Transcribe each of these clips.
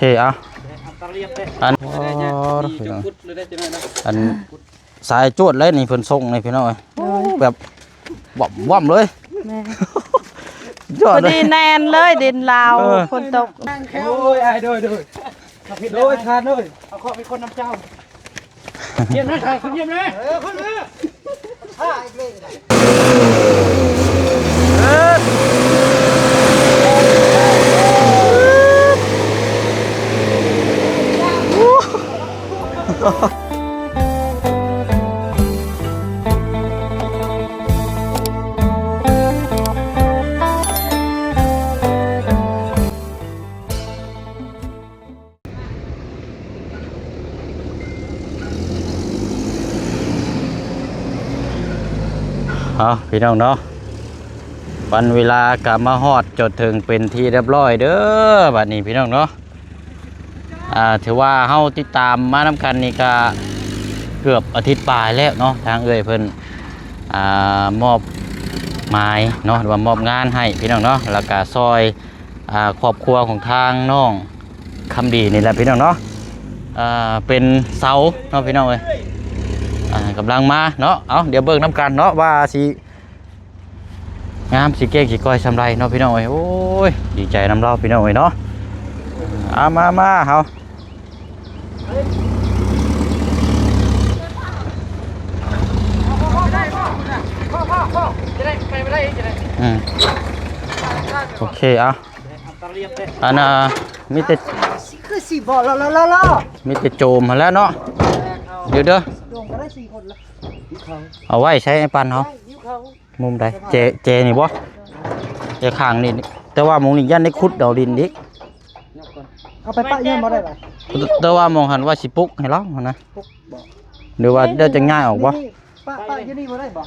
ເອີ ເອົາ ອັນ ອັນສາຍຈວດເລີຍນີ້ ເພິ່ນສົ່ງນີ້ພີ່ນ້ອງເອີຍ. ໂອ້ ແບບ ວໍ້າໆ ເລີຍ. ແມ່ນ ຍອດເລີຍ ພໍດີແໜ້ນເລີຍ ດິນລາວ ເອີ ຝົນຕົກ. ໂອ້ຍ ອ້າຍ ໂດຍ ໂດຍ ໂດຍ ທ່ານເອີຍ ເອົາເຄາະມີຄົນນຳເຈົ້າ. ຢ້ຽມນະ ຖ່າຍຄົນຢ້ຽມນະ. ເອີ ຄົນເອີ ເອົາ ພີ່ນ້ອງເນາະ ວັນເວລາກໍມາຮອດຈົນເຖິງເປັນທີ່ຮຽບຮ້ອຍເດີ ບັດນີ້ພີ່ນ້ອງເນາະ. ອ່າ ຖືວ່າເຮົາຕິດຕາມມານຳກັນນີ້ກໍເກືອບອາທິດປາຍແລ້ວເນາະ ທາງເອື້ອຍເພິ່ນ ອ່າ ມອບໝາຍເນາະ ຫຼືວ່າມອບງານໃຫ້ພີ່ນ້ອງເນາະ ແລ້ວກໍຊ່ອຍ ອ່າ ຄອບຄົວຂອງທາງນ້ອງຄຳດີນີ້ແຫຼະພີ່ນ້ອງເນາະ ອ່າ ເປັນເສົາເນາະພີ່ນ້ອງເອີຍ. ອ່າ ກຳລັງມາເນາະ ເອົາ ດຽວເບິ່ງນຳກັນເນາະ ວ່າຊິງາມ ຊິເກັ່ງ ຊິກ່ອຍສ່ຳໃດເນາະພີ່ນ້ອງເອີຍ. ໂອ້ຍ ດີໃຈນຳລາວພີ່ນ້ອງເອີຍເນາະ. ອ່າ ມາ ມາ ເຮົາ ອືມ ໂອເຄ ເອົາ ອັນນ່າ ມີແຕ່ ຄືຊິບໍ່ລໍໆໆ ມີແຕ່ໂຈມຫັ້ນແຫຼະເນາະ. ດຽວເດີ ໂຈມກໍໄດ້ສີ່ຄົນລະ. ເອົາໄວ້ໃຊ້ໄອ້ປັນເຮົາ ມຸມໃດ ແຈ ແຈນີ້ບໍ່? ແຈຂ້າງນີ້ ແຕ່ວ່າໝ່ອງນີ້ຢ້ານໄດ້ຂຸດເອົາດິນອີກ. ເອົາໄປປະເຮືອນບໍ່ໄດ້ຫວາ? ແຕ່ວ່າໝ່ອງຫັ້ນວ່າຊິປຸກໃຫ້ລາວຫັ້ນນະ ປຸກບໍ່ ຫຼືວ່າເຈົ້າຈະຍ້າຍອອກບໍ່? ນີ້ ປະ ປະຢູ່ນີ້ບໍ່ໄດ້ບໍ່?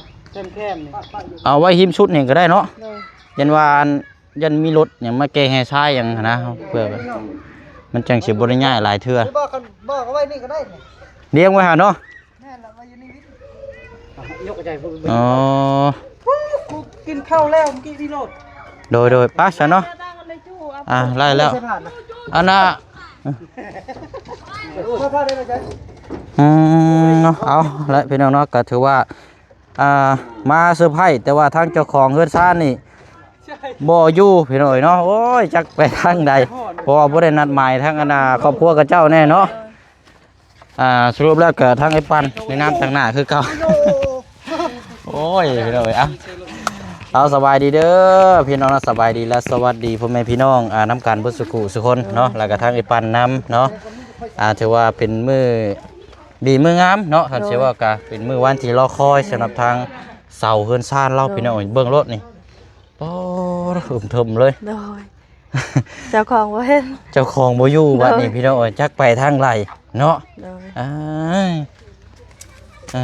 ແຄມໆນີ້ ເອົາໄວ້ຮິມສຸດນີ້ກໍໄດ້ເນາະ. ໂດຍ ຢ້ານວ່າ ຢ້ານມີລົດຫຍັງມາແກ່ແຮ່ຊາຍຫຍັງຫັ້ນນະ ເພື່ອມັນຈັ່ງຊິບໍ່ໄດ້ຍ້າຍຫຼາຍເທື່ອ. ບໍ່ ຄັນບໍ່ກໍໄວ້ນີ້ກໍໄດ້ນີ້ ລ້ຽງໄວ້ຫັ້ນເນາະ. ແມ່ນລະ ວ່າຢູ່ນີ້ວິດ ຍົກໃຈພຸ້ນ. ອໍ ກູກິນເຂົ້າແລ້ວເມື່ອກີ້ນີ້ໂລດ. ໂດຍໆ ໄປຊະເນາະ. ອ່າ ໄລ່ແລ້ວ ອັນນ່າ ອືມ ເນາະ ເອົາລະພີ່ນ້ອງເນາະ ກໍຖືວ່າ ອ່າ ມາເຊີໄພ ແຕ່ວ່າທາງເຈົ້າຂອງເຮືອນຊານນີ້ບໍ່ຢູ່ພີ່ນ້ອງເອີຍເນາະ. ໂອ້ຍ ຈັກໄປທາງໃດ ເພາະວ່າບໍ່ໄດ້ນັດໝາຍທາງອັນນ່າ ຄອບຄົວຂະເຈົ້າແນ່ເນາະ. ອ່າ ສະຫຼຸບແລ້ວກໍທາງໄອ້ປັນໃນນາມຕາງໜ້າຄືເກົ່າ. ໂອ້ຍ ພີ່ນ້ອງເອີຍ ເອົາ ເອົາ ສະບາຍດີເດີພີ່ນ້ອງເນາະ ສະບາຍດີ ແລະ ສະຫວັດດີພໍ່ແມ່ພີ່ນ້ອງ ອ່າ ນຳກັນເບິດສຸຂູສຸຄົນເນາະ ແລ້ວກໍທາງໄອ້ປັນນຳເນາະ. ອ່າ ຖືວ່າເປັນມື້ດີມື້ງາມເນາະ ຄັນຊິເວົ້າກໍເປັນມື້ວັນທີ່ລໍຄອຍສຳລັບທາງເສົາເຮືອນຊານລາວ ໂດຍ ພີ່ນ້ອງເອີຍ ເບິ່ງໂລດນີ້ ໂອ້ ອຶມເຖິມເລີຍ. ໂດຍ ເຈົ້າຂອງບໍ່ເຫັນ ເຈົ້າຂອງບໍ່ຢູ່ ໂດຍ ບັດນີ້ພີ່ນ້ອງເອີຍ ຈັກໄປທາງໃດເນາະ. ໂດຍ ອ້າຍ ເອີ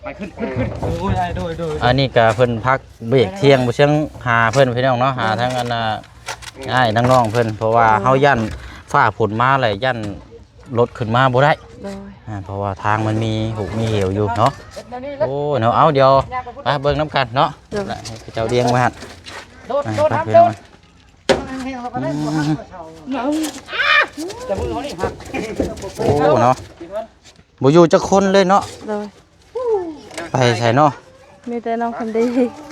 ໄປຂຶ້ນ ຂຶ້ນ ຂຶ້ນ ໂອ້ຍ ໂດຍ ໂດຍ ອັນນີ້ກະເພິ່ນພັກເບຣກທ່ຽງ ບໍ່ເຊີງຫາເພິ່ນພີ່ນ້ອງເນາະ ຫາທາງອັນນ່າ ອ້າຍທາງນ້ອງເພິ່ນ ເພາະວ່າເຮົາຢ້ານຟ້າຝົນມາແລ້ວ ຢ້ານລົດຂຶ້ນມາບໍ່ໄດ້. ໂດຍ ອ່າ ເພາະວ່າທາງມັນມີຫຸກມີເຫວຢູ່ເນາະ. ໂອ້ ເນາະ ເອົາ ດຽວໄປເບິ່ງນຳກັນເນາະ. ໂດຍ ໃຫ້ເຂົາເຈົ້າລ້ຽງໄວ້ຫັ້ນ ໂດດ ອ່າ ໂດດ ໄປ ນຳ ພີ່ ໂດ ນ້ອງ ດ ອືມ ແຕ່ມືເຮົານີ້ຫັກ ໂອ້ ເນາະ ບໍ່ຢູ່ຈັກຄົນເລີຍເນາະ. ໂດຍ ໄປໃສເນາະ? ມີແຕ່ນ້ອງຄຳດີ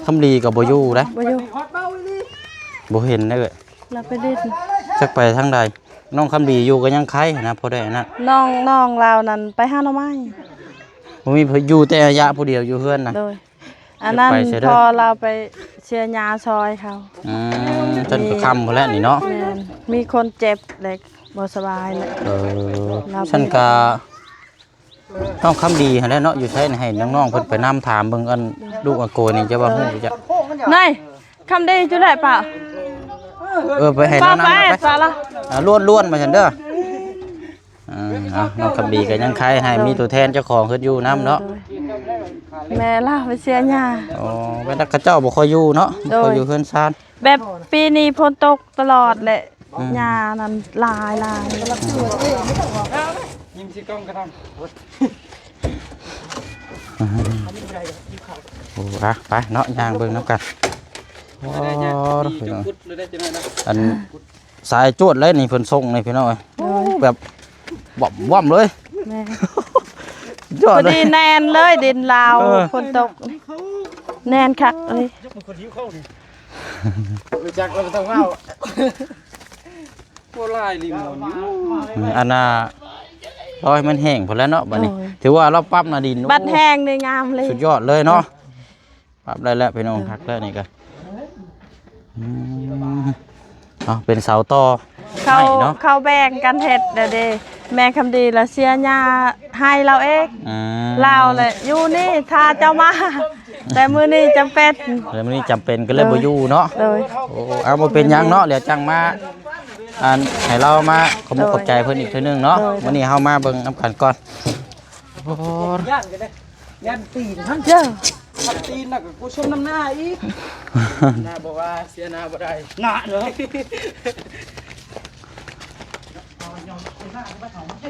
ຄຳດີກໍບໍ່ຢູ່ເດ້. ບໍ່ຢູ່ ບໍ່ເຫັນເດ້ ລາວໄປຫຼິ້ນ ຈັກໄປທາງໃດ. ນ້ອງຄຳດີຢູ່ກໍຍັງໄຄນະ ພໍໄດ້ອັນນັ້ນ ນ້ອງ ນ້ອງລາວນັ້ນໄປຫາໜໍ່ໄມ້ ບໍ່ມີ ຢູ່ແຕ່ອາຍະຜູ້ດຽວຢູ່ເຮືອນນະ. ໂດຍ ອັນນັ້ນພໍ່ລາວໄປເສຍຫຍ້າຊ່ອຍເຂົາ. ອືມ ຈົນກະຄ່ຳພຸ້ນແຫຼະນີ້ເນາະ. ແມ່ນ ມີຄົນເຈັບແລະບໍ່ສະບາຍແຫຼະ. ເອີ ຊັ້ນກະ ນ້ອງຄຳດີຫັ້ນແຫຼະເນາະ ຢູ່ໃສໃຫ້ນ້ອງໆເພິ່ນໄປນຳຖາມເບິ່ງ ອັນລູກອາໂກນີ້ຈະວ່າຮູ້ຈັກ. ນາຍ ຄຳດີຢູ່ໃດປະ? ເອີ ໄປໃຫ້ນ້ອງນຳໄປ ອ່າ ລ້ວນໆມາຊັ້ນເດີ. ອ່າ ເອົາ ນ້ອງຄຳດີກໍຍັງໄຄໃຫ້ມີຕົວແທນເຈົ້າຂອງເຮືອນຢູ່ນຳເນາະ. ໂດຍ ແມ່ລາວໄປເສຍຫຍ້າ. ອໍ ແມ່ນຂະເຈົ້າບໍ່ຄ່ອຍຢູ່ເນາະ. ໂດຍ ບໍ່ຄ່ອຍຢູ່ເຮືອນຊານ ແບບປີນີ້ຝົນຕົກຕະຫຼອດແຫຼະ. ອືມ ຫຍ້ານັ້ນຫຼາຍໆ ຍິງຊິກ້ອງກະທຳ. ໂອ້ ອ່ະ ໄປເນາະ ຍ່າງເບິ່ງນຳກັນ. ໂອ້ ພີ່ນ້ອງ ອັນສາຍຈວດເລີຍນີ້ ເພິ່ນສົ່ງນີ້ພີ່ນ້ອງເອີຍ. ໂດຍ ແບບ ວໍ້າໆ ເລີຍ ແມ່ນ ຍອດ ພໍດີເລີຍ ແໜ້ນເລີຍ ດິນລາວ ເອີ ຝົນຕົກ ແໜ້ນຄັກເລີຍ ຮູ້ຈັກແລ້ວບໍ່ຕ້ອງເວົ້າ ບໍ່ຫຼາຍລີມອນຢູ່ ອັນນ່າ ລໍໃຫ້ມັນແຫ້ງພຸ້ນແຫຼະເນາະ ບັດນີ້ ໂດຍ ຖືວ່າລາວປັບໜ້າດິນ ບັດແຫ້ງນີ້ງາມເລີຍ ສຸດຍອດເລີຍເນາະ ປັບໄດ້ແລ້ວພີ່ນ້ອງ ຄັກແລ້ວນີ້ກະ ອືມ ເອົາ ເປັນເສົາຕໍ່ ເຂົາ ໄມ້ເນາະ ເຂົາແບ່ງກັນເຮັດແລ້ວເດ້ ແມ່ຄຳດີລະເສຍຫຍ້າໃຫ້ລາວເອງ ອືມ ລາວລະຢູ່ນີ້ຖ້າເຈົ້າມາ ແຕ່ມື້ນີ້ຈຳເປັນ ແຕ່ມື້ນີ້ຈຳເປັນກໍເລີຍ ໂດຍ ບໍ່ຢູ່ເນາະ ໂດຍ ໂອ້ ເອົາ ບໍ່ເປັນຫຍັງເນາະ ດຽວຈັ່ງມາ ອັນ ໃຫ້ລາວມາຂອບມຸກຂອບໃຈເພິ່ນອີກເທື່ອໜຶ່ງເນາະ ໂດຍ ມື້ນີ້ເຮົາມາເບິ່ງນຳກັນກ່ອນ ໂອ້ ຢ້ານກໍໄດ້ ຢ້ານຕີນຫັ້ນ ເຈົ້າ ຄັນຕີນນະກໍກູຊົມນ້ຳໜ້າອີກ ໜ້າບໍ່ວ່າເສຍໜ້າບໍ່ໄດ້ ໜ້າເນາະ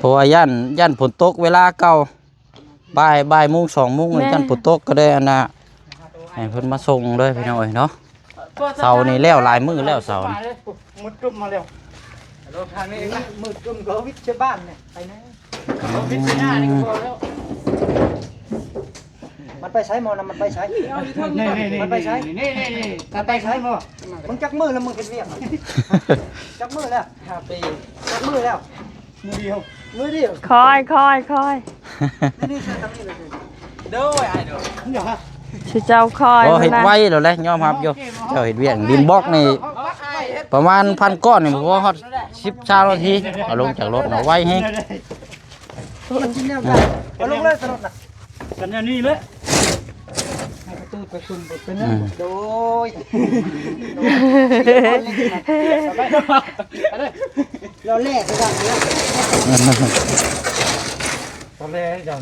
ເພາະວ່າຢ້ານ ຢ້ານຝົນຕົກເວລາເກົ່າ ບ່າຍ ບ່າຍໂມງ ສອງໂມງ ແມ່ນ ຢ້ານຝົນຕົກ ກໍໄດ້ອັນນ່າ ໃຫ້ເພິ່ນມາສົ່ງເລີຍພີ່ນ້ອງເອີຍເນາະ ເສົານີ້ແລ້ວຫຼາຍມື້ແລ້ວ ເສົານີ້ ມືດຕຶ້ມມາແລ້ວ ໂລກທາງນີ້ເອງນະ ມືດຕຶ້ມກໍວິດເຊບ້ານນີ້ໄປແນ່ ອືມ ມັນໄປໃສໝໍນະ ມັນໄປໃສ ນີ້ ນີ້ ນີ້ ມັນໄປໃສ ນີ້ ນີ້ ນີ້ ຕັດໄປໃສໝໍ ມຶງຈັກມື້ແລ້ວ ມຶງເຮັດວຽກ ຈັກມື້ແລ້ວ ຫ້າປີ ຈັກມື້ແລ້ວ ມື້ດຽວ ມື້ດຽວ ຄ່ອຍໆໆ ນີ້ ນີ້ ໂດຍ ອ້າຍໂດຍ ຊື່ເຈົ້າຄ່ອຍ ບໍ່ ເຮັດໄວແລ້ວແຫຼະ ຍອມຮັບຢູ່ ເຈົ້າເຮັດວຽກດິນບລັອກນີ້ ປະມານພັນກ້ອນນີ້ ບໍ່ຮອດສິບ ຊາວນາທີ ເອົາລົງຈາກລົດເນາະ ໄວແຮງ ມັນຊິແນວໃດ ເອົາລົງເລີຍຕະຫຼອດນະ ກັນແນວນີ້ເລີຍ ໃຫ້ປະຕູໄປຄຸນໄປເປັນ ອືມ ໂດຍ ລໍແລ່ຄືກັນເນາະ ລໍແລ່ຄືກັນ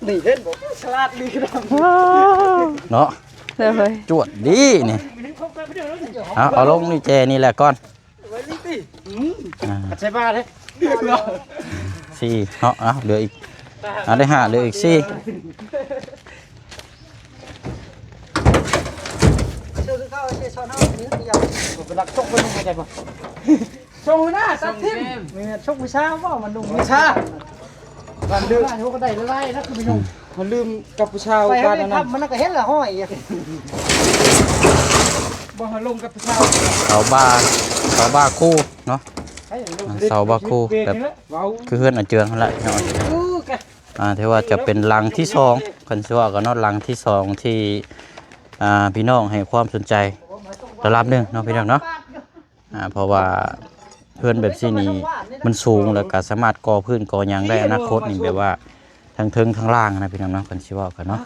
ນີ້ເຫັນບໍ່ ສະຫຼາດດີຄືກັນ ເນາະ ໂດຍ ຈວດດີນີ້ ເອົາ ເອົາລົງນີ້ແຈນີ້ແຫຼະກ່ອນ ໄວ້ນີ້ຕິ ອືມ ອ່າ ໃສ່ບາດເດ້ ສີ່ເນາະ ເອົາ ເຫຼືອອີກ ເອົາ ໄດ້ຫ້າ ເຫຼືອອີກສີ່ ເຊື່ອຄືເກົ່າ ເຊຊອນເຮົາ ໄປລັກຊົກເພິ່ນ ເຂົ້າໃຈບໍ່? ສົ່ງຫົວໜ້າຕັດຖິ້ມ ແມ່ນ ຊົກວິຊາບໍ່ ມັນນຸ່ງວິຊາ ບ້ານເດີ ໂອ້ ກໍໄດ້ຫຼາຍໆນະ ຄືໄປນຸ່ງ ເຮົາລືມກັບຜູ້ສາວ ໄປ ບ້ານນັ້ນ ມັນກໍເຫັນລະຫ້ອຍ ບໍ່ ເຮົາລົງກັບຜູ້ສາວ ເສົາບາ ເສົາບາຄູ່ເນາະ ເສົາບາຄູ່ແບບ ຄືເຮືອນອາເຈືອງຫັ້ນແຫຼະເນາະ ອ່າ ຖືວ່າຈະເປັນຫຼັງທີສອງ ຄັນຊິວ່າກັນເນາະ ຫຼັງທີສອງທີ່ ອ່າ ພີ່ນ້ອງໃຫ້ຄວາມສົນໃຈລະດັບໜຶ່ງເນາະ ພີ່ນ້ອງເນາະ ອ່າ ເພາະວ່າເຮືອນແບບຊີ້ນີ້ມັນສູງ ແລ້ວກໍສາມາດກໍ່ພື້ນກໍ່ຫຍັງໄດ້ ອະນາຄົດນີ້ແບບວ່າທັງເທິງທັງລ່າງນະ ພີ່ນ້ອງເນາະ ຄັນຊິເວົ້າກັນເນາະ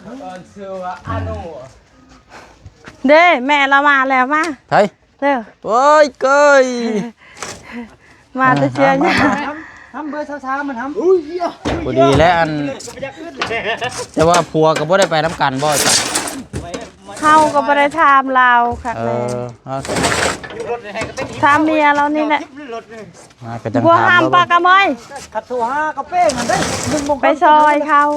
ເດ້ ແມ່ລາວມາແລ້ວ ມາ ໃຜ? ເດີ ໂອ້ຍ ເກີຍ ມາແຕ່ເຊຍ ມາ ມາ ມາ ທຳ ທຳເບີຊາວຊາມັນທຳ ອຸ້ຍ ພໍດີແລ້ວ ອັນ ແຕ່ວ່າຜົວກໍບໍ່ໄດ້ໄປນຳກັນບໍ່? ເຮົາກໍບໍ່ໄດ້ຖາມລາວຄັກແນ່ ເອີ ເອົາ ຖາມເມຍລາວນີ້ແຫຼະ ມາກໍຈັ່ງຖາມລາວ ປາກະເມຍ ຄັດໂທຫາກະເປ້ງຫັ້ນເດ້ ໜຶ່ງໂມງ ໄປຊ່ອຍເຂົາ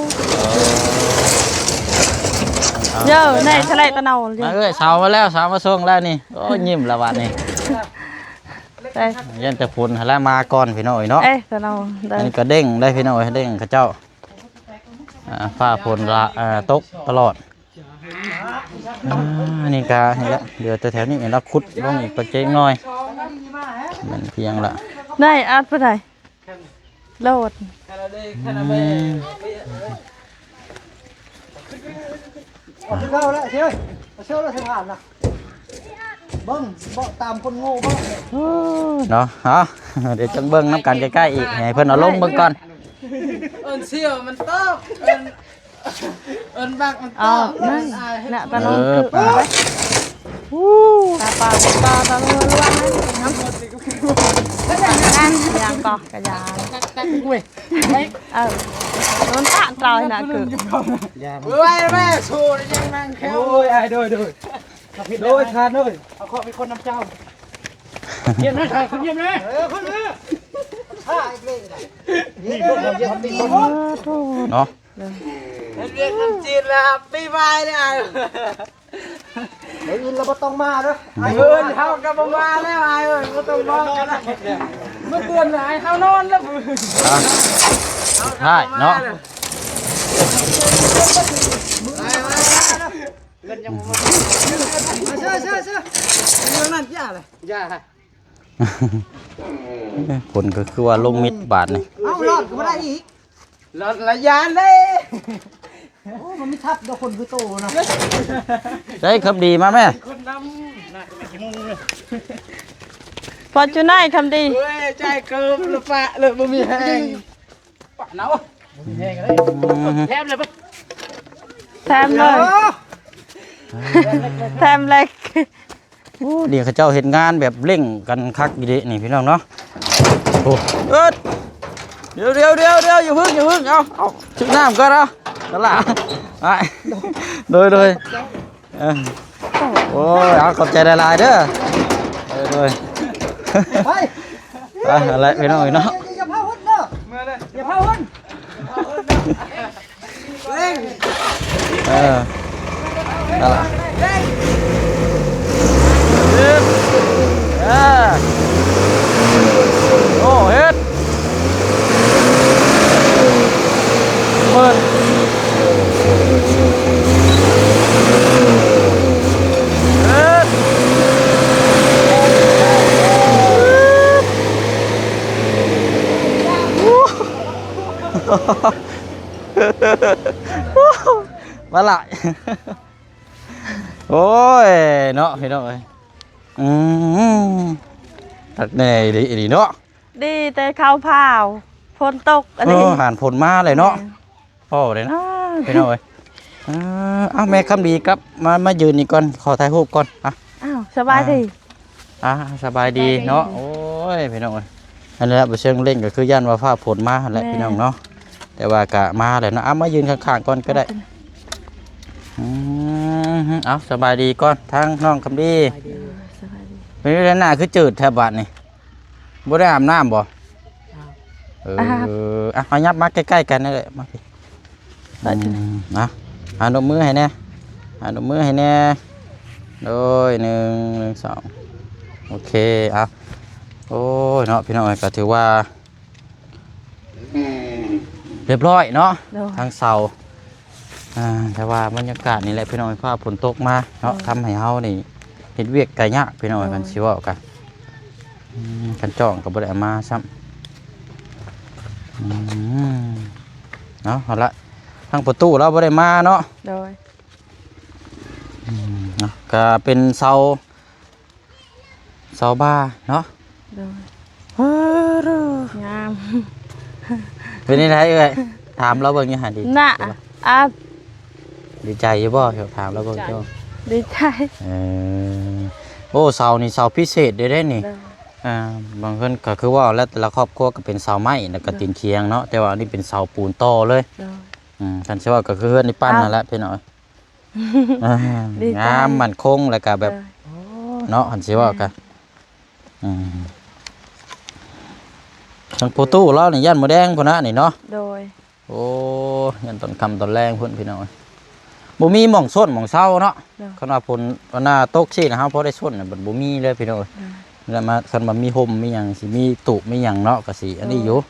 ເອີ ເຢີ ໃນທະເລຕະເນົາ ມາເອື້ອຍ ສາວມາແລ້ວ ສາວມາສົ່ງແລ້ວນີ້ ໂອ້ຍ ຍິ້ມລະບາດນີ້ ໄປ ຢ້ານແຕ່ຝົນຫັ້ນລະມາກ່ອນພີ່ນ້ອງເອີຍເນາະ ເອີ ຕະເນົາ ອັນນີ້ກໍເດ້ງໄດ໋ພີ່ນ້ອງເອີຍ ເດ້ງເຂົາເຈົ້າ ອ່າ ຟ້າຝົນລະ ເອີ ຕົກຕະຫຼອດ ອ່າ ນີ້ກະນີ້ລະ ເຫຼືອແຕ່ແຖວນີ້ລະ ຂຸດລົງອີກປະເຈັກໜ້ອຍ ແມ່ນພຽງລະ ໄດ້ອັດປານໃດ ໂລດ ອືມ ເອົາຄືເກົ່າແລ້ວ ເຊຍເອີຍ ເຊຍເອີຍ ເຊຍຜ່ານນະ ເບິ່ງ ເບາະຕາມຄົນໂງ່ເບິ່ງ ໂອ້ ເນາະ ເອົາ ດຽວຈັ່ງເບິ່ງນຳກັນໃກ້ໆອີກ ໃຫ້ເພິ່ນເອົາລົງເບິ່ງກ່ອນ ເອີ້ນເຊຍມັນຕອບ ເອີ້ນ ເອີ້ນບັກມັນຕອບ ເອີ ນັ້ນ ເອີ້ນອາຍ ນະ ຕານ້ອງ ເອີ ຄື ປາ ໄປ ອູ້ ຕາປາ ຕາ ຕາເຮືອລວງ ນັ້ນ ນັ້ນ ຫຍັງກໍກະຢາ ເອີ ມັນຕະຕອຍນະ ຄື ເອີຍ ແມ່ ໂຊ ຍັງນັ່ງແຄວ ໂອ້ຍ ອ້າຍ ໂດຍ ໂດຍ ໂດຍ ທ່ານເອີຍ ເອົາ ເຄາະມີຄົນນຳເຈົ້າ ຢ້ຽມນະ ທ່ານ ຂຶ້ນຢ້ຽມນະ ເອີ ຂຶ້ນເອີ ຖ້າອີກເລີຍ ນີ້ ເນາະ ເຮັດວຽກນຳຈີນແລ້ວ ປີໃໝ່ແລ້ວ ມື້ອື່ນລະບໍ່ຕ້ອງມາເດີ. ມື້ອື່ນເຮົາກໍບໍ່ມາແລ້ວອ້າຍເອີຍ ບໍ່ຕ້ອງບອກກັນ. ມື້ເດືອນອ້າຍເຮົານອນແລ້ວ. ອ່ະ ສຸດທ້າຍເນາະ ເງິນຍັງບໍ່ໝົດ. ເຊື່ອ ເຊື່ອ ເຊື່ອ ເລື່ອງນັ້ນຢ່າເລີຍ ຢ່າ. ຝົນກໍຄືວ່າລົງມິດບາດນີ້. ເອົ້າ ລອດກໍບໍ່ໄດ້ອີກ. ລອດລະຍານເດ້. ໂອ້ ມັນມີທັບດອກຄົນຄືໂຕນະ. ໃຊ້ຄຳດີມາແມ່. ຄົນນຳ Fortuner ຄຳດີ. ເອີຍ ຈ່າຍເກີບລະປະເລີຍ ບໍ່ມີແຮງ. ປະເນາະ ບໍ່ມີແຮງເລີຍ. ອືມ ແຖມເລີຍ ແຖມເລີຍ ແຖມເຫຼັກ. ໂອ້ ນີ້ເຂົາເຈົ້າເຮັດງານແບບເລັ່ງກັນຄັກອີ່ຫຼີນີ້ພີ່ນ້ອງເນາະ. ໂອ້ ເອີດ ດຽວໆໆໆ ຢ່າເພິ່ງ ຢ່າເພິ່ງ ເອົາ ເອົາ ຊຶກນ້ຳກ່ອນ ເອົາ ນັ້ນລະ ອ້າຍ ໂດຍໆ ເອີ ໂອ້ຍ ເອົາ ຂອບໃຈຫຼາຍໆເດີ ໂດຍໆ ໄປ ໄປ ຫັ້ນແຫຼະພີ່ນ້ອງເອີຍເນາະ ຢ່າພາຫຸດເດີ ເມືອເລີຍ ຢ່າພາຫຸດ. ເອີ ນັ້ນລະ ເອີ ໂອ້ ເຮັດ ເປີດ ເຮັດ ມາລະ ໂອ້ຍ ເນາະ ພີ່ນ້ອງເອີຍ ອືມ ຄັກແນ່ອີ່ຫຼີເນາະ ດີແຕ່ເຂົ້າພາວ ຝົນຕົກອັນນີ້ ເອີ ຫານຝົນມາເລີຍເນາະ ແມ່ນ ພໍໄດ້ນະ ພີ່ນ້ອງເອີຍ ເອີ ເອົາ ແມ່ຄຳດີກັບມາ ມາຢືນນີ້ກ່ອນ ຂໍຖ່າຍຮູບກ່ອນ ອ່ະ ອ້າວ ສະບາຍດີ ອ່າ ອ່າ ສະບາຍດີເນາະ ສະບາຍດີ ໂອ້ຍ ພີ່ນ້ອງເອີຍ ອັນນີ້ລະ ບໍ່ເຊີງເລັ່ງກໍຄືຢ້ານວ່າຟ້າຝົນມາຫັ້ນແຫຼະ ແມ່ນ ພີ່ນ້ອງເນາະ ແຕ່ວ່າກະມາແລ້ວເນາະ ເອົາ ມາຢືນຂ້າງໆກ່ອນກໍໄດ້ ອືມ ເອົາ ສະບາຍດີກ່ອນ ທາງນ້ອງຄຳດີ ສະບາຍດີ ເປັນຈັ່ງໃດ ໜ້າຄືຈືດແທ້ບາດນີ້ ບໍ່ໄດ້ອາບນ້ຳບໍ່? ອາບ ເອີ ອາບ ອ່ະ ເອົາ ຫຍັບມາໃກ້ໆກັນນັ້ນແຫຼະ ມາພີ້ ອືມ ນະ ອະນຸບມືໃຫ້ແດ່ ອະນຸບມືໃຫ້ແດ່ ໂດຍ ໜຶ່ງ ໜຶ່ງ ສອງ ໂອເຄ ເອົາ ໂອ້ຍ ເນາະ ພີ່ນ້ອງເອີຍ ກໍຖືວ່າ ຮຽບຮ້ອຍເນາະ ໂດຍ ທາງເສົາ ອ່າ ແຕ່ວ່າບັນຍາກາດນີ້ແຫຼະ ພີ່ນ້ອງເອີຍ ຟ້າຝົນຕົກມາເນາະ ໂດຍ ທຳໃຫ້ເຮົານີ້ເຮັດວຽກກະຍາກ ພີ່ນ້ອງເອີຍ ໂດຍ ຄັນຊິເວົ້າກະ ອືມ ຄັນຈ້ອງກໍບໍ່ໄດ້ເອົາມາຊ້ຳ ອືມ ເອົາ ເອົາລະ ທາງປະຕູລາວບໍ່ໄດ້ມາເນາະ ໂດຍ ອືມ ເນາະ ກະເປັນເສົາ ເສົາບ້າເນາະ ໂດຍ ງາມ ເປັນຈັ່ງໃດເອື້ອຍ ຖາມລາວເບິ່ງຢູ່ຫັ້ນ ດີໃຈ ນະ ບໍ່? ອ່ະ ດີໃຈຢູ່ບໍ່? ຖາມລາວເບິ່ງ ດີໃຈ ເຈົ້າ ດີໃຈ ເອີ ໂອ້ ເສົານີ້ເສົາພິເສດເດ້ ເດ້ນີ້ ໂດຍ ອ່າ ບາງເຮືອນກໍຄືວ່າແລ້ວ ແຕ່ລະຄອບຄົວກໍເປັນເສົາໄມ້ ແລ້ວກໍ ໂດຍ ຕີນຄຽງເນາະ ແຕ່ວ່າອັນນີ້ເປັນເສົາປູນຕໍ່ເລີຍ ໂດຍ ອືມ ຄັນຊິເວົ້າກໍຄືເຮືອນນີ້ປັ້ນຫັ້ນແຫຼະ ພີ່ນ້ອງ ອ່າ ດີໃຈ ງາມໝັ້ນຄົງ ແລ້ວກະແບບ ເອີ ເນາະ ຄັນຊິເວົ້າກະ ແມ່ນ ອືມ ທາງປະຕູລາວນີ້ຢ້ານໝູແດງພຸ້ນນະນີ້ເນາະ ໂດຍ ໂອ້ ຢ້ານຕອນຄ່ຳຕອນແລງພຸ້ນ ພີ່ນ້ອງເອີຍ ບໍ່ມີໝ່ອງຊົນໝ່ອງເຊົາເນາະ ໂດຍ ຄັນວ່າຝົນ ອັນນ່າ ຕົກຊີ້ນະ ເຮົາພໍໄດ້ຊົນນະ ບັດບໍ່ມີເລີຍ ພີ່ນ້ອງເອີຍ ໂດຍ ແລ້ວມາ ຄັນວ່າມີຮົ່ມມີຫຍັງ ຊິມີຕູບມີຫຍັງເນາະ ກະຊິອັນນີ້ຢູ່ ໂດ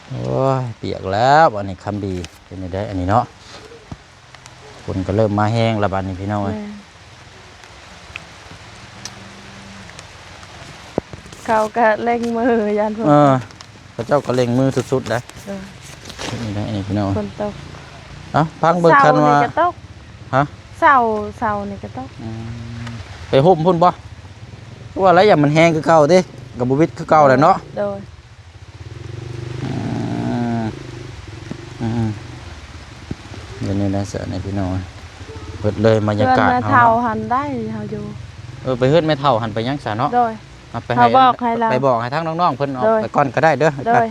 ຍ ໂອ້ຍ ປຽກແລ້ວ ອັນນີ້ຄຳດີ ເປັນຈັ່ງໃດອັນນີ້ເນາະ ຝົນກໍເລີ່ມມາແຮງແລ້ວບາດນີ້ພີ່ນ້ອງເອີຍ ແມ່ນ ເຂົາກໍເລັ່ງມືຢ້ານຝົນ ເອີ ເຂົາເຈົ້າກໍເລັ່ງມືສຸດໆ ເດ້ ເອີ ນີ້ນະ ນີ້ພີ່ນ້ອງ ຝົນຕົກ ເອົ້າ ຟັງເບິ່ງ ເສົາ ຄັນວ່າ ນີ້ກໍຕົກ ຮະ ເສົາ ເສົານີ້ກໍຕົກ ອືມ ໄປຮົ່ມພຸ້ນບໍ່? ຄືວ່າລະ ຢ້ານມັນແຮງຄືເກົ່າຕິ ກໍບໍ່ວິດຄືເກົ່າແຫຼະເນາະ ໂດຍ ອືມ ອືມ ດຽວນີ້ນະ ເສື້ອນີ້ພີ່ນ້ອງ ເບິດເລີຍບັນຍາກາດເຮົາເນາະ ເຮືອນແມ່ເຖົ້າຫັ້ນໄດ້ເຮົາຢູ່ ເອີ ໄປເຮືອນແມ່ເຖົ້າຫັ້ນໄປຍັງຊະເນາະ ໂດຍ ເອົາໄປ ເຮົາບອກໃຫ້ລາວ ໄປບອກໃຫ້ທາງນ້ອງໆເພິ່ນ ໂດຍ ໄປກ່ອນກໍໄດ້ເດີ ໂດຍ ໄປ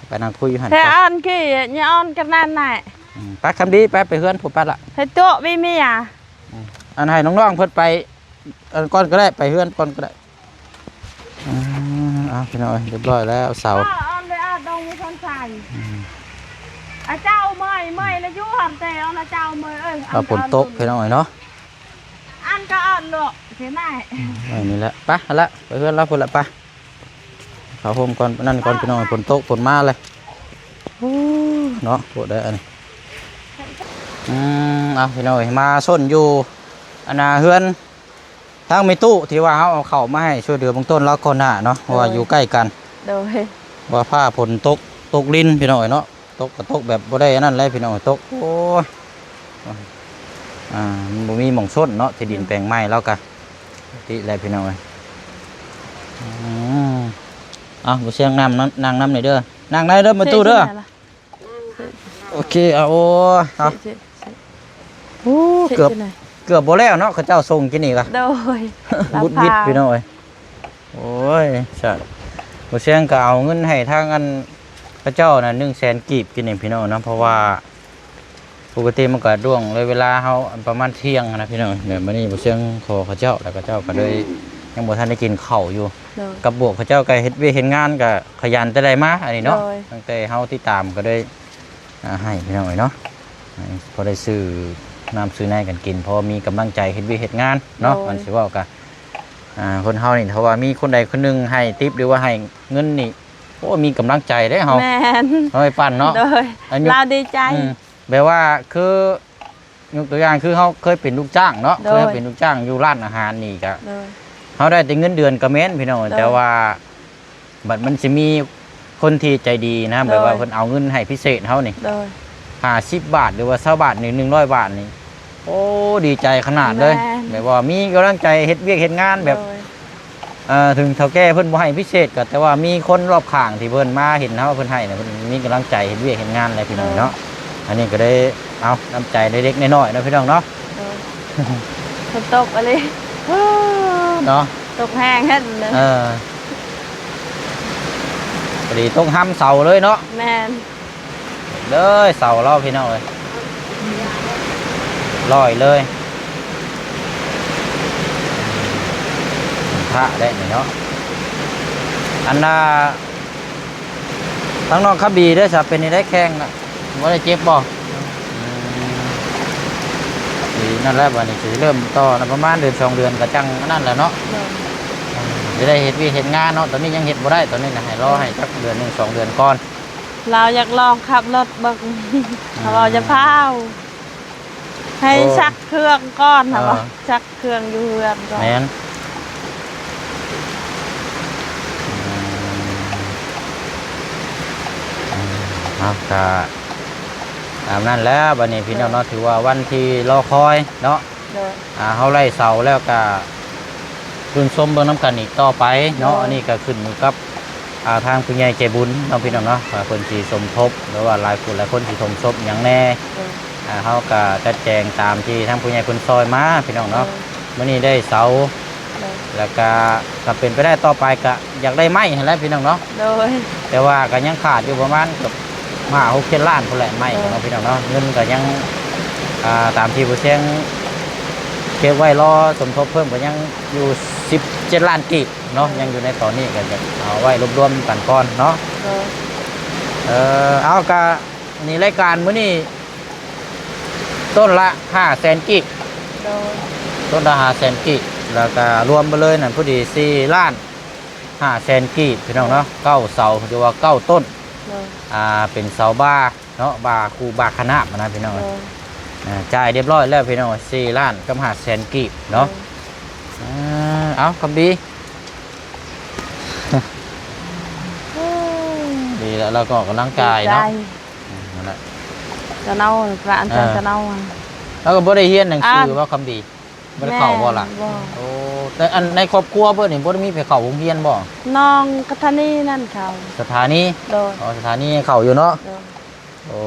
ໄປນັ່ງຄຸຍຢູ່ຫັ້ນ ແທ້ ອັນກີ້ ຍາອ່ອນກັນນັ້ນນະ ອືມ ໄປຄຳດີ ໄປ ໄປເຮືອນພຸ້ນໄປລະ ໃຫ້ຕົວະມີເມຍ ອືມ ອັນໃຫ້ນ້ອງໆເພິ່ນໄປ ອັນກ່ອນກໍໄດ້ ໄປເຮືອນກ່ອນກໍໄດ້ ອ່າ ເອົາ ພີ່ນ້ອງເອີຍ ຮຽບຮ້ອຍແລ້ວເສົາ ເອີ ອັນເດ ອາດອງມີຄົນໃສ່ ອືມ ອາເຈົ້າເມື່ອຍ ເມື່ອຍລະຢູ່ຫັ້ນແຕ່ ອັນອາເຈົ້າເມື່ອຍ ເອີຍ ວ່າຝົນຕົກ ອັນ ພີ່ນ້ອງເອີຍເນາະ ເນາະ ເສຍໜ້າຍ ເອີ ນີ້ແຫຼະ ໄປຫັ້ນລະ ໄປເຮືອນລາວພຸ້ນລະ ໄປ ເຂົ້າໂຮມກ່ອນ ນັ້ນກ່ອນ ພີ່ນ້ອງ ຝົນຕົກ ຝົນມາແລ້ວ ໂອ້ ເນາະ ໂພດໄດ໋ອັນນີ້ ອືມ ເອົາ ພີ່ນ້ອງເອີຍ ມາຊົນຢູ່ ອັນນ່າ ເຮືອນ ທາງແມ່ຕູ້ທີ່ວ່າເຮົາເອົາເຂົ້າມາໃຫ້ຊ່ວຍເຫຼືອເບື້ອງຕົ້ນລາວກ່ອນໜ້າເນາະ ເພາະວ່າ ໂດຍ ຢູ່ໃກ້ກັນ ໂດຍ ວ່າຟ້າຝົນຕົກ ຕົກລິນ ພີ່ນ້ອງເອີຍເນາະ ຕົກກໍຕົກແບບບໍ່ໄດ້ອັນນັ້ນແຫຼະ ພີ່ນ້ອງເອີຍ ຕົກ ໂອ້ຍ ອ່າ ມັນບໍ່ມີໝ່ອງຊົນເນາະ ທີ່ດິນ ອືມ ແປງໃໝ່ລາວກະ ຕິແຫຼະ ພີ່ນ້ອງເອີຍ ອືມ ເອົາ ບໍ່ຊຽງ ນັ່ງນຳ ນັ່ງນຳນີ້ເດີ ນັ່ງໄດ້ເດີ ແມ່ຕູ້ເດີ ໂອເຄ ເອົາ ໂອ້ ເອົາ ໂອ້ ເກືອບ ເກືອບບໍ່ແລ້ວເນາະ ເຂົາເຈົ້າສົ່ງກິນນີ້ກະ ໂດຍ ບຸດວິດ ພີ່ນ້ອງເອີຍ ໂອ້ຍ ສະ ບໍ່ຊຽງກະເອົາເງິນໃຫ້ທາງອັນ ເຂົາເຈົ້ານັ້ນ ໜຶ່ງແສນກີບກິນນີ້ ພີ່ນ້ອງເນາະ ເພາະວ່າ ປົກກະຕິມັນກະລ່ວງເລີຍເວລາເຮົາ ປະມານທ່ຽງຫັ້ນນະ ພີ່ນ້ອງ ແບບມື້ນີ້ບໍ່ຊຽງຂໍເຂົາເຈົ້າ ແລ້ວເຂົາເຈົ້າກະເລີຍ ອືມ ຍັງບໍ່ທັນໄດ້ກິນເຂົ້າຢູ່ ໂດຍ ກັບບວກເຂົາເຈົ້າກະເຮັດວຽກເຮັດງານກະຂະຫຍັນແຕ່ໃດມາ ອັນນີ້ເນາະ ໂດຍ ຕັ້ງແຕ່ເຮົາຕິດຕາມກະເລີຍ ອ່າ ໃຫ້ພີ່ນ້ອງເອີຍເນາະ ໃຫ້ພໍໄດ້ຊື້ນ້ຳຊື້ໃນກັນກິນ ພໍມີກຳລັງໃຈເຮັດວຽກເຮັດງານເນາະ ໂດຍ ມັນຊິເວົ້າກະ ອ່າ ຄົນເຮົານີ້ ຖ້າວ່າມີຄົນໃດຄົນໜຶ່ງໃຫ້ຕິບ ຫຼືວ່າໃຫ້ເງິນນີ້ ໂອ້ ມີກຳລັງໃຈເດ້ເຮົາ ແມ່ນ ເຮົາໄປປັ່ນເນາະ ໂດຍ ອັນນີ້ ລາວດີໃຈ ອືມ ແບບວ່າຄື ຍົກຕົວຢ່າງຄືເຮົາເຄີຍເປັນລູກຈ້າງເນາະ ໂດຍ ເຄີຍເປັນລູກຈ້າງຢູ່ຮ້ານອາຫານນີ້ກະ ໂດຍ ເຮົາໄດ້ແຕ່ເງິນເດືອນກະແມ່ນ ພີ່ນ້ອງ ໂດຍ ແຕ່ວ່າ ບັດມັນຊິມີຄົນທີ່ໃຈດີນະ ໂດຍ ແບບວ່າເພິ່ນເອົາເງິນໃຫ້ພິເສດເຮົານີ້ ໂດຍ ຫ້າສິບບາດ ຫຼືວ່າຊາວບາດນີ້ ໜຶ່ງຮ້ອຍບາດນີ້ ໂອ້ ດີໃຈຂະໜາດເລີຍ ແມ່ນ ແບບວ່າມີກຳລັງໃຈເຮັດວຽກເຮັດງານແບບ ໂດຍ ເອີ ເຖິງເຖົ້າແກ່ເພິ່ນບໍ່ໃຫ້ພິເສດກໍ ແຕ່ວ່າມີຄົນລອບຂ້າງທີ່ເພິ່ນມາເຫັນເຮົາ ເພິ່ນໃຫ້ນະ ເພິ່ນມີກຳລັງໃຈເຮັດວຽກເຮັດງານແຫຼະ ພີ່ນ້ອງເນາະ ໂດຍ ອັນນີ້ກໍໄດ້ ເອົາ ນ້ຳໃຈເລັກໆນ້ອຍໆເນາະ ພີ່ນ້ອງເນາະ ໂດຍ ຝົນຕົກອີ່ຫຼີ ເນາະ ຕົກແຮງແທ້ເລີຍ ເອີ ພໍດີຕົກຮ່ຳເສົາເລີຍເນາະ ແມ່ນ ເລີຍເສົາລາວ ພີ່ນ້ອງເອີຍ ລອຍເລີຍ ພະໄດ້ນີ້ເນາະ ອັນນ່າ ທາງນ້ອງຄຳບີເດ້ ສະ ເປັນຈັ່ງໃດແຂ້ງນະ ບໍ່ໄດ້ເຈັບບໍ່? ອືມ ດີ ນັ້ນແຫຼະ ບາດນີ້ຊິເລີ່ມຕໍ່ນະ ປະມານເດືອນສອງເດືອນກໍຈັ່ງອັນນັ້ນແຫຼະເນາະ ໂດຍ ອືມ ຊິໄດ້ເຮັດວຽກເຮັດງານເນາະ ຕອນນີ້ຍັງເຮັດບໍ່ໄດ້ ຕອນນີ້ນະ ໃຫ້ລໍໃຫ້ຈັກເດືອນໜຶ່ງສອງເດືອນກ່ອນ ລາວຢາກລອງຂັບລົດເບິ່ງ ອືມ ລາວຈະພາວ ໃຫ້ ໂອ້ ຊັກເຄື່ອງກ່ອນ ເອີ ນະ ຊັກເຄື່ອງຢູ່ເຮືອນກ່ອນ ແມ່ນ ອືມ ເອົາ ກະຕາມນັ້ນແຫຼະ ບາດນີ້ພີ່ນ້ອງເນາະ ໂດຍ ຖືວ່າວັນທີ່ລໍຄອຍເນາະ ໂດຍ ອ່າ ເຮົາໄດ້ເສົາແລ້ວກະ ຊື່ນຊົມເບິ່ງນຳກັນອີກຕໍ່ໄປເນາະ ໂດຍ ອັນນີ້ກໍຂຶ້ນຢູ່ກັບ ອ່າ ທາງຜູ້ໃຫຍ່ໃຈບຸນເນາະ ພີ່ນ້ອງເນາະ ວ່າເພິ່ນຊິສົມທົບ ຫຼືວ່າຫຼາຍຜູ້ຫຼາຍຄົນຊິສົມທົບຫຍັງແດ່ ໂດຍ ອ່າ ເຮົາກໍຈັດແຈງຕາມທີ່ທາງຜູ້ໃຫຍ່ເພິ່ນຊ່ອຍມາ ພີ່ນ້ອງເນາະ ໂດຍ ມື້ນີ້ໄດ້ເສົາ ໂດຍ ແລ້ວກໍຖ້າເປັນໄປໄດ້ຕໍ່ໄປກໍຢາກໄດ້ໄມ້ຫັ້ນແຫຼະ ພີ່ນ້ອງເນາະ ໂດຍ ແຕ່ວ່າກໍຍັງຂາດຢູ່ປະມານເກືອບ ຫ້າຫົກເຈັດລ້ານພຸ້ນແຫຼະ ໄມ້ ໂດຍ ເນາະ ພີ່ນ້ອງເນາະ ເງິນກໍຍັງ ອ່າ ຕາມທີ່ຜູ້ຊຽງເກັບໄວ້ລໍສົມທົບເພີ່ມ ກໍຍັງຢູ່ສິບເຈັດລ້ານກີບເນາະ ໂດຍ ຍັງຢູ່ໃນຕອນນີ້ ກໍຢາກເອົາໄວ້ລວບລວມກັນກ່ອນເນາະ ໂດຍ ເອີ ເອົາ ກະນີ້ ລາຍການມື້ນີ້ ຕົ້ນລະຫ້າແສນກີບ ໂດຍ ຕົ້ນລະຫ້າແສນກີບ ແລ້ວກະລວມໄປເລີຍນັ້ນ ພໍດີສີ່ລ້ານຫ້າແສນກີບ ພີ່ນ້ອງເນາະ ໂດຍ ເກົ້າເສົາ ຫຼືວ່າເກົ້າຕົ້ນ ໂດຍ ອ່າ ເປັນເສົາບາເນາະ ບາຄູ່ບາຂະໜາບນະ ພີ່ນ້ອງ ໂດຍ ອ່າ ຈ່າຍຮຽບຮ້ອຍແລ້ວ ພີ່ນ້ອງ ສີ່ລ້ານກັບຫ້າແສນກີບເນາະ ໂດຍ ອ່າ ເອົາ ຄຳດີ ດີແລ້ວ ລາວກໍອອກກຳລັງກາຍເນາະ ດີໃຈ ອືມ ນັ້ນແຫຼະ ຕະເນົາ ພະອາຈານ ເອີ ຕະເນົາ ລາວກໍບໍ່ໄດ້ຮຽນໜັງສື ອ່າ ບໍ່ ຄຳດີ? ບໍ່ໄດ້ເຂົ້າບໍ່ລະ? ແມ່ນ ບໍ່ ໂອ້ ແຕ່ອັນໃນຄອບຄົວເພິ່ນນີ້ບໍ່ໄດ້ມີໃຜເຂົ້າໂຮງຮຽນບໍ່? ນ້ອງກັດທານີນັ້ນເຂົ້າ ສະຖານີ ໂດຍ ອໍ ສະຖານີເຂົ້າຢູ່ເນາະ ໂດຍ ໂອ້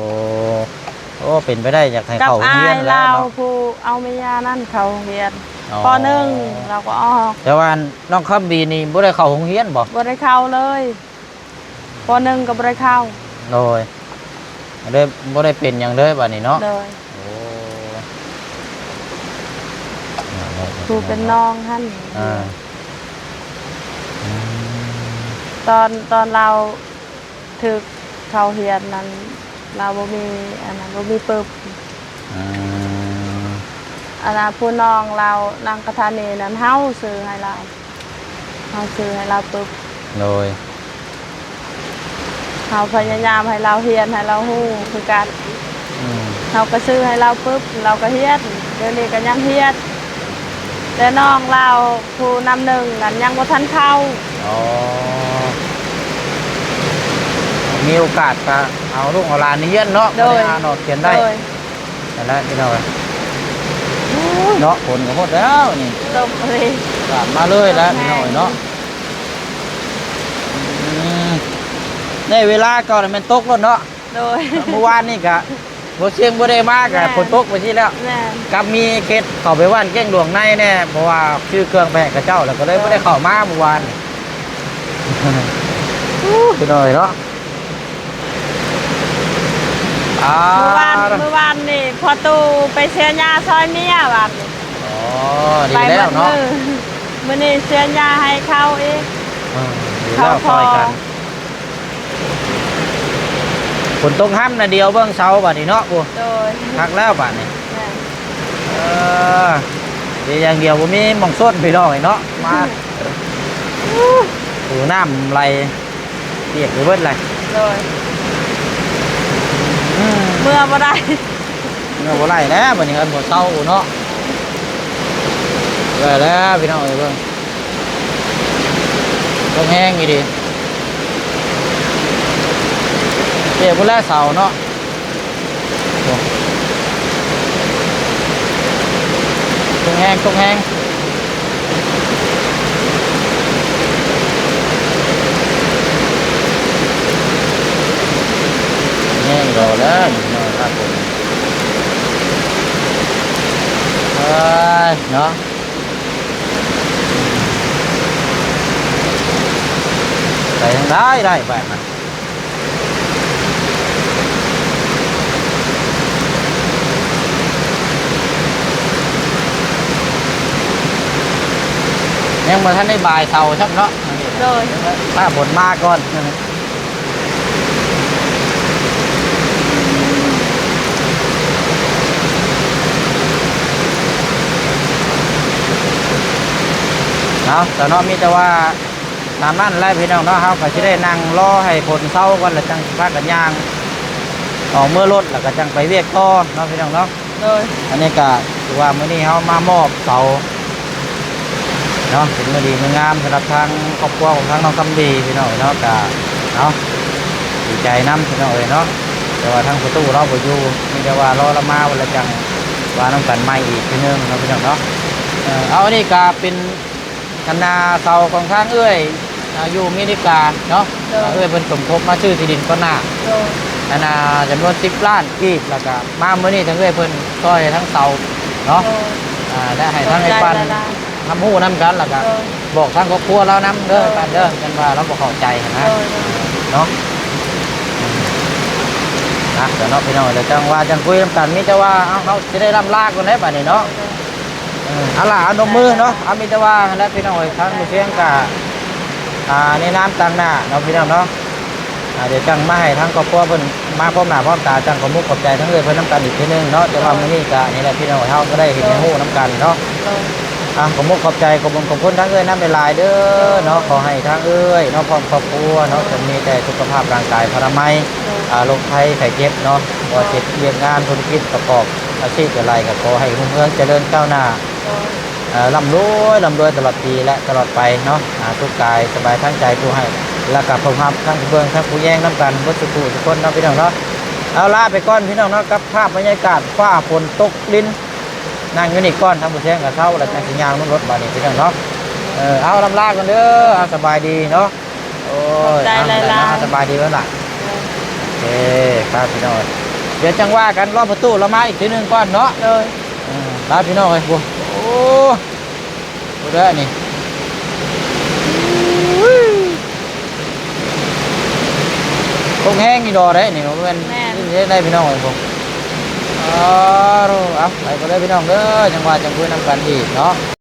ໂອ້ ເປັນໄປໄດ້ຢາກໃຫ້ເຂົ້າໂຮງຮຽນແລ້ວເນາະ ກັບອ້າຍລາວຜູ້ເອົາແມ່ຍ່ານັ້ນເຂົ້າໂຮງຮຽນ ອໍ ປໍໜຶ່ງ ລາວກໍອອກ ແຕ່ວ່ານ້ອງຄຳບີນີ້ບໍ່ໄດ້ເຂົ້າໂຮງຮຽນບໍ່? ບໍ່ໄດ້ເຂົ້າເລີຍ ປໍໜຶ່ງກໍບໍ່ໄດ້ເຂົ້າ ໂດຍ ເລີຍບໍ່ໄດ້ເປັນຫຍັງເລີຍບາດນີ້ເນາະ ໂດຍ ໂອ້ ຜູ້ເປັນນ້ອງຫັ້ນ ອ່າ ອືມ ຕອນ ຕອນລາວຖືກເຂົ້າຮຽນນັ້ນ ລາວບໍ່ມີອັນນັ້ນ ບໍ່ມີປຶບ ອືມ ອັນນ່າ ຜູ້ນ້ອງລາວນາງກະທານີນັ້ນ ເຮົາຊື້ໃຫ້ລາວ ເຮົາຊື້ໃຫ້ລາວປຶບ ໂດຍ ເຮົາພະຍາຍາມໃຫ້ລາວຮຽນ ໃຫ້ລາວຮູ້ຄືກັນ ອືມ ເຮົາກໍຊື້ໃຫ້ລາວປຶບ ລາວກໍຮຽນ ດຽວນີ້ກໍຍັງຮຽນ ແຕ່ນ້ອງລາວຜູ້ນຳໜຶ່ງນັ້ນຍັງບໍ່ທັນເຂົ້າ ອໍ ມີໂອກາດກໍເອົາລູກເອົາຫຼານຮຽນເນາະ ໂດຍ ພໍໄດ້ອ່ານອອກຂຽນໄດ້ ໂດຍ ນັ້ນແຫຼະພີ່ນ້ອງເອີຍ ໂອ້ຍ ເນາະ ຝົນກໍຫົດແລ້ວນີ້ ຕົກເລີຍ ສາດມາເລີຍແຫຼະ ແຮງ ພີ່ນ້ອງເອີຍເນາະ ອືມ ໃນເວລາເກົ່ານີ້ແມ່ນຕົກໂລດເນາະ ໂດຍ ເມື່ອວານນີ້ກະບໍ່ຊຽງບໍ່ໄດ້ມາກະ ແມ່ນ ຝົນຕົກໄປຊີ້ແລ້ວ ແມ່ນ ກັບມີເຂດເຂົ້າໄປບ້ານແກ້ງຫຼວງໃນແດ່ ເພາະວ່າຊື້ເຄື່ອງໄປໃຫ້ເຂົາເຈົ້າ ແລ້ວກໍເລີຍ ໂດຍ ບໍ່ໄດ້ເຂົ້າມາເມື່ອວານນີ້ ໂອ້ຍ ພີ່ນ້ອງເອີຍເນາະ ອ່າ ມື້ວານ ມື້ວານນີ້ພໍ່ຕູ້ໄປເສຍຫຍ້າຊ່ອຍເມຍວານນີ້ ອໍ ດີແລ້ວເນາະ ໄປໝົດມື້ ມື້ນີ້ເສຍຫຍ້າໃຫ້ເຂົາອີກ ເອີ ດີແລ້ວ ເຂົາຂໍ ຊ່ອຍກັນ ຝົນຕົກຫ້ຳນະ ດຽວເບິ່ງເສົາບາດນີ້ເນາະ ໂອ້ ໂດຍ ຄັກແລ້ວບາດນີ້ ແມ່ນ ເອີ ດີຢ່າງດຽວບໍ່ມີໝ່ອງຊົນ ພີ່ນ້ອງເອີຍເນາະ ມາ ໂອ້ ນ້ຳໄຫຼ ປຽກໄປເບິດເລີຍ ໂດຍ ອືມ ເມືອບໍ່ໄດ້ ເມືອບໍ່ໄດ້ແລ້ວ ບັດນີ້ເຮືອນບໍ່ເຊົາເນາະ ໄດ້ແລ້ວພີ່ນ້ອງເອີຍ ເບິ່ງ ຕົກແຮງອີ່ຫຼີ ປຽກເບິດແລ້ວເສົາເນາະ. ໂອ້ ຕົກແຮງ ຕົກແຮງ ແຮງດອກແລ້ວນີ້ພີ່ນ້ອງ ຄັກເລີຍ ເອີຍ ເນາະ ໄປທາງໃດໄດ້ບາດນະ? ຍັງບໍ່ທັນໄດ້ບາຍເສົາຊ້ຳເນາະ ໂດຍ ຖ້າຝົນມາກ່ອນ ເອົາ ສາວເນາະ ມີແຕ່ວ່າ ຕາມນັ້ນແຫຼະພີ່ນ້ອງເນາະ ເຮົາກໍຊິໄດ້ນັ່ງລໍໃຫ້ຝົນເຊົາກ່ອນ ແລ້ວຈັ່ງຊິພາກັນຍ່າງອອກເມືອລົດ ແລ້ວກໍຈັ່ງໄປວຽກຕໍ່ເນາະພີ່ນ້ອງເນາະ. ໂດຍ ອັນນີ້ກໍຖືວ່າມື້ນີ້ເຮົາມາມອບເສົາເນາະ ເປັນມື້ດີມື້ງາມສຳລັບທາງຄອບຄົວຂອງທາງນ້ອງຄຳດີພີ່ນ້ອງເນາະ ກໍເອົາ ດີໃຈນຳພີ່ນ້ອງເອີຍເນາະ ແຕ່ວ່າທາງປະຕູລາວບໍ່ຢູ່ ມີແຕ່ວ່າລໍລາວມາ ແລ້ວຈັ່ງວ່ານຳກັນໃໝ່ອີກເທື່ອໜຶ່ງເນາະພີ່ນ້ອງເນາະ. ເອີ ເອົາ ອັນນີ້ກໍເປັນ ອັນນ່າ ເສົາຂອງທາງເອື້ອຍ ອ່າ ຢູ່ອາເມລິກາເນາະ ໂດຍ ເອື້ອຍເພິ່ນສົມທົບມາຊື້ທີ່ດິນກ່ອນໜ້າ ໂດຍ ອັນນ່າ ຈຳນວນສິບລ້ານກີບ ແລ້ວກະມາມື້ນີ້ທາງເອື້ອຍເພິ່ນຊ່ອຍທັງເສົາເນາະ ໂດຍ ອ່າ ແລະໃຫ້ທາງອ້າຍປັນ ຂອບໃຈຫຼາຍໆ ຮັບຮູ້ນຳກັນ ແລ້ວກະ ໂດຍ ບອກທາງຄອບຄົວລາວນຳເດີ ໂດຍ ອ້າຍປັນເດີ ຢ້ານວ່າລາວບໍ່ເຂົ້າໃຈຫັ້ນນະ ໂດຍ ເນາະ ອືມ ນະ ເດີເນາະພີ່ນ້ອງ ແລ້ວຈັ່ງວ່າຈັ່ງຄຸຍນຳກັນ ມີແຕ່ວ່າ ເອົາ ເຮົາຊິໄດ້ລ່ຳລາກ່ອນແຫຼະບາດນີ້ເນາະ ໂດຍ ເອີ ເອົາລະ ເອົານົບມືເນາະ ເອົາມີແຕ່ວ່າຫັ້ນແຫຼະພີ່ນ້ອງເອີຍ ທາງບໍ່ຊຽງກະ ອ່າ ໃນນາມຕາງໜ້າເນາະພີ່ນ້ອງເນາະ ອ່າ ດຽວຈັ່ງມາໃຫ້ທາງຄອບຄົວເພິ່ນມາພ້ອມໜ້າພ້ອມຕາ ຈັ່ງຂອບມຸກຂອບໃຈທາງເອື້ອຍເພິ່ນນຳກັນອີກເທື່ອໜຶ່ງເນາະ ແຕ່ວ່າ ໂດຍ ມື້ນີ້ກະນີ້ແຫຼະພີ່ນ້ອງ ເຮົາກໍໄດ້ເຫັນ ໂດຍ ໄດ້ຮູ້ນຳກັນເນາະ ໂດຍ ອ່າ ຂອບມຸກຂອບໃຈ ຂອບບຸນຂອບຄຸນທາງເອື້ອຍນຳຫຼາຍໆເດີເນາະ ໂດຍ ຂໍໃຫ້ທາງເອື້ອຍເນາະ ພ້ອມຄອບຄົວເນາະ ໂດຍ ຈົ່ງມີແຕ່ສຸຂະພາບຮ່າງກາຍພະລາໄມ ໂດຍ ອ່າ ໂລກໄພໄຂ້ເຈັບເນາະ ໂດຍ ບໍ່ເຈັບວຽກງານທຸລະກິດປະກອບອາຊີບໃດໆ ກໍຂໍໃຫ້ຮຸ່ງເຮືອງຈະເລີນກ້າວໜ້າ ໂດຍ ເອີ ລ່ຳລວຍ ລ່ຳລວຍຕະຫຼອດປີ ແລະ ຕະຫຼອດໄປເນາະ ອ່າ ສຸກກາຍສະບາຍທາງໃຈຜູ້ໃຫ້ ແລ້ວກໍເພິ່ງຮັບທັງຜູ້ເບິ່ງ ທັງຜູ້ແຍງນຳກັນເບິດສູ່ຜູ້ສູ່ຄົນເນາະ ພີ່ນ້ອງເນາະ. ເອົາ ລາໄປກ່ອນພີ່ນ້ອງເນາະ ກັບພາບບັນຍາກາດຟ້າຝົນຕົກລິນ ນັ່ງຢູ່ນີ້ກ່ອນ ທາງຜູ້ແຊງກໍເຊົາ ແລ້ວຈັ່ງຊິຍ່າງລົງລົດບາດນີ້ ພີ່ນ້ອງເນາະ. ເອີ ເອົາ ລ່ຳລາກ່ອນເດີ ເອົາ ສະບາຍດີເນາະ. ໂອ້ຍ ຂອບໃຈຫຼາຍໆ ເອົາ ສະບາຍດີເດີຫຼ້າ. ໂອເຄ ໄປພີ່ນ້ອງ ດຽວຈັ່ງວ່າກັນ ລໍພໍ່ຕູ້ລາວມາອີກທີໜຶ່ງກ່ອນເນາະ. ໂດຍ ເອີ ໄປພີ່ນ້ອງເອີຍ ໂອ້ ໂອ້ ເດີນີ້ ຕົກແຮງອີ່ດໍເດ້ນີ້ ບໍ່ແມ່ນ ແມ່ນ ເຮັດໄດ້ພີ່ນ້ອງເອີຍ ໂອ້ ເອົາ ເອົາ ໄປກ່ອນເດີພີ່ນ້ອງເດີ ຈັ່ງວ່າຈັ່ງຄຸຍນຳກັນອີກເນາະ.